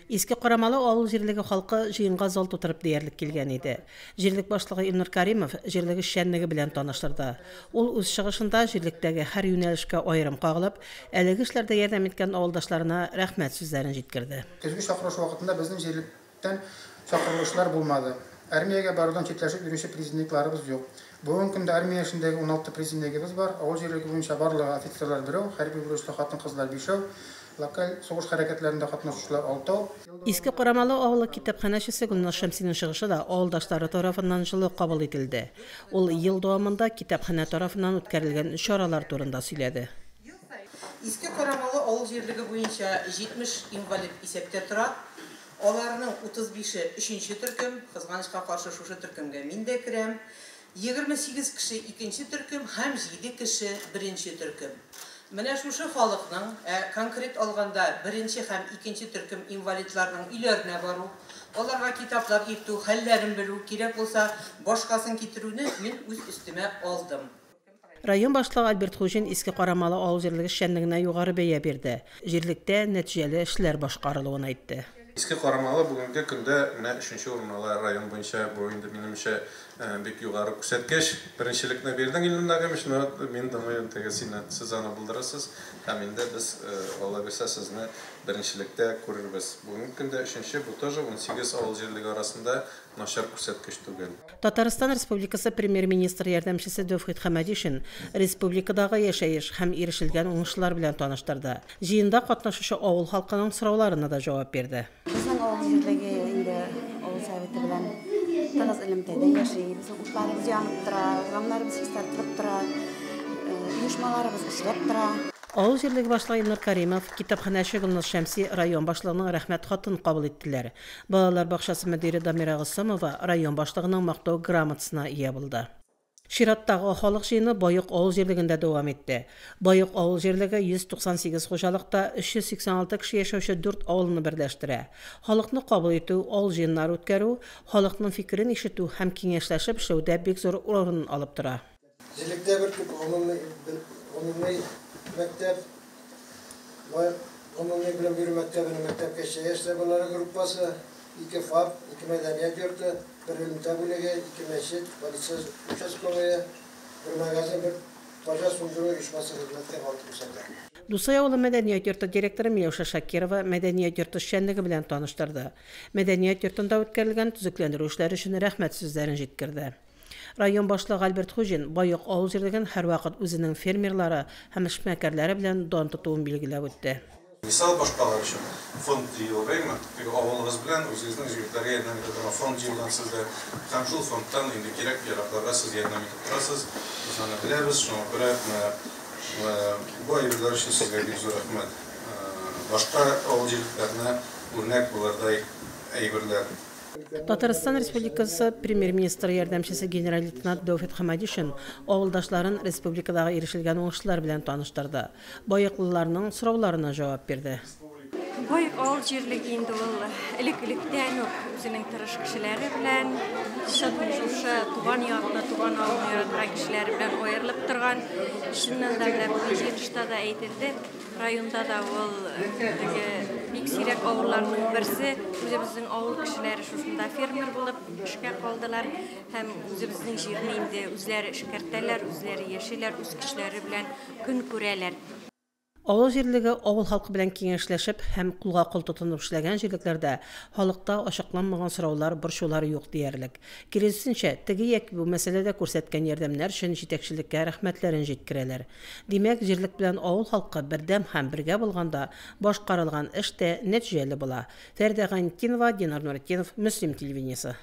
Иске Карамалы авыл җирлеге халкы җыенга зал тутырып диярлек килгән иде. Җирлек башлыгы Илнур Каримов җирлек эшчәнлеге белән таныштырды. Ул үз чыгышында җирлектәге һәр юнәлешкә аерым кагылып, әлеге эшләрдә ярдәм иткән авылдашларына рәхмәт сүзләрен җиткерде. Көзге чакырыш вакытында безнең җирлектән чакырылучылар булмады. Армиягә барудан читләшеп йөрүче призывникларыбыз юк. Бүгенге көндә армия яшендәге 16 призывнигыбыз бар. Авыл җирлеге буенча барлыгы офицерлар берәү, хәрби бурычлы хатын-кызлар бишәү, локаль сугыш хәрәкәтләрендә катнашучылар алтау. Иске Карамалы авылы китапханәчесе Гөлназ Шәмсинең чыгышы да авылдашлары тарафыннан җылы кабул ителде. Ул ел дәвамында китапханә тарафыннан үткәрелгән чаралар турында сөйләде. Иске Карамалы авыл җирлеге буенча 70 инвалид исәптә тора. Аларның 35-е өченче төркем, кызганычка каршы шушы төркемгә мин дә керәм. 28 кеше икенче төркем һәм 7 кеше беренче төркем. Менә шушы халыкның, конкрет алганда беренче һәм икенче төркем инвалидларның өйләренә бару, аларга китаплар илтү, хәлләрен белү, кирәк булса башкасын китерүне мин үз өстемә алдым. Район башлыгы Альберт Хуҗин Иске Карамалы авыл җирлеге эшчәнлегенә югары бәя бирде. Җирлектә нәтиҗәле эшләр башкарылуын әйтте. Иске Карамалы бүгенге көндә менә 3нче урын ала район буенча, бу инде минемчә бик югары күрсәткеч. Беренчелекне бирдең Илнур Нәгыймович, но мин думаю, теге сине сез аны булдырырсыз һәм инде без Алла бирсә сезне беренчелектә күрербез. Бүгенге көндә 3нче, бу тоже 18 авыл җирлеге арасында начар күрсәткеч түгел. Татарстан Республикасы премьер-министры ярдәмчесе Тәүфыйк Хәмәдишин республикадагы яшәеш һәм ирешелгән уңышлар белән таныштырды. Җыенда катнашучы авыл халкының сорауларына да җавап бирде. Безнең авыл җирлеге инде авыл советы белән тыгыз элемтәдә яши. Безнең утларыбыз янып тора, урамнарыбыз чистартылып тора, оешмаларыбыз эшләп тора. Авыл җирлеге башлыгы Илнур Каримов, китапханәче Гөлназ Шәмси район башлыгының рәхмәт хатын кабул иттеләр. Балалар бакчасы мөдире Дамира Госымова район башлыгының мактау грамотасына ия булды. Чираттагы халык җыены Баек авыл җирлегендә дәвам итте. Баек авыл җирлеге 198 хуҗалыкта 386 кеше яшәүче 4 авылны берләштерә. Халыкны кабул итү, авыл җыеннары үткәрү, халыкның фикерен ишетү һәм киңәшләшеп эшләүдә бик зур урын алып тора. Җирлектә бер күп гомуми мәктәп, гомуми белем бирү мәктәбенең мәктәпкәчә яшьләр балалары группасы, 2 ФАП, 2 мәдәният йорты, бер элемтә бүлеге, 2 мәчет, полиция участковые, бер магазин, бер пожар сүндерү оешмасы хезмәткә кабул күрсәтә. Дусай авылы мәдәният йорты директоры Миләүшә Шакирова мәдәният йорты эшчәнлеге белән таныштырды. Мәдәният йортында үткәрелгән төзекләндерү эшләре өчен рәхмәт сүзләрен җиткерде. Район башлыгы Альберт Хуҗин Баек авыл җирлеген һәрвакыт үзенең фермерлары һәм эшмәкәрләре белән дан тотуын билгеләп үтте. Мисал башкалар өчен фонд җыелгаймы? Теге авылыгыз белән үзегезнең җирләргә ярдәм итә торган фонд җыелган сездә. Һәм шул фондтан инде кирәк яракларга сез ярдәм итеп торасыз. Без аны беләбез, шуңа күрә бу әйберләр өчен сезгә бик зур рәхмәт. Башка авыл җирлекләренә үрнәк булырдай әйберләр. Татарстан Республикасы премьер-министры ярдәмчесе генерал-лейтенант Тәүфыйк Хәмәдишин авылдашларын республикадагы ирешелгән уңышлар белән таныштырды. Баеклыларның сорауларына җавап бирде. Баек авыл җирлеге инде ул элек-электән үк үзенең тырыш кешеләре белән, чын шушы туган якны, туган авылны яраткан кешеләре белән аерылып торган. Чыннан да менә бүген җыелышта да әйтелде, районда да ул теге бик сирәк авылларның берсе. Үзебезнең авыл кешеләре шушында фермер булып эшкә калдылар һәм үзебезнең җирне инде үзләре эшкәртәләр, үзләре яшиләр, үз көчләре белән көн күрәләр. Авыл җирлеге авыл халкы белән киңәшләшеп һәм кулга кул тотынып эшләгән җирлекләрдә халыкта ачыкланмаган сораулар, борчулар юк диярлек. Киресенчә, теге яки бу мәсьәләдә күрсәткән ярдәмнәр өчен җитәкчелеккә рәхмәтләрен җиткерәләр. Димәк, җирлек белән авыл халкы бердәм һәм бергә булганда башкарылган эш тә нәтиҗәле була. Фәридә Гайнетдинова, Динар Нуретдинов, Мөслим телевидениесе.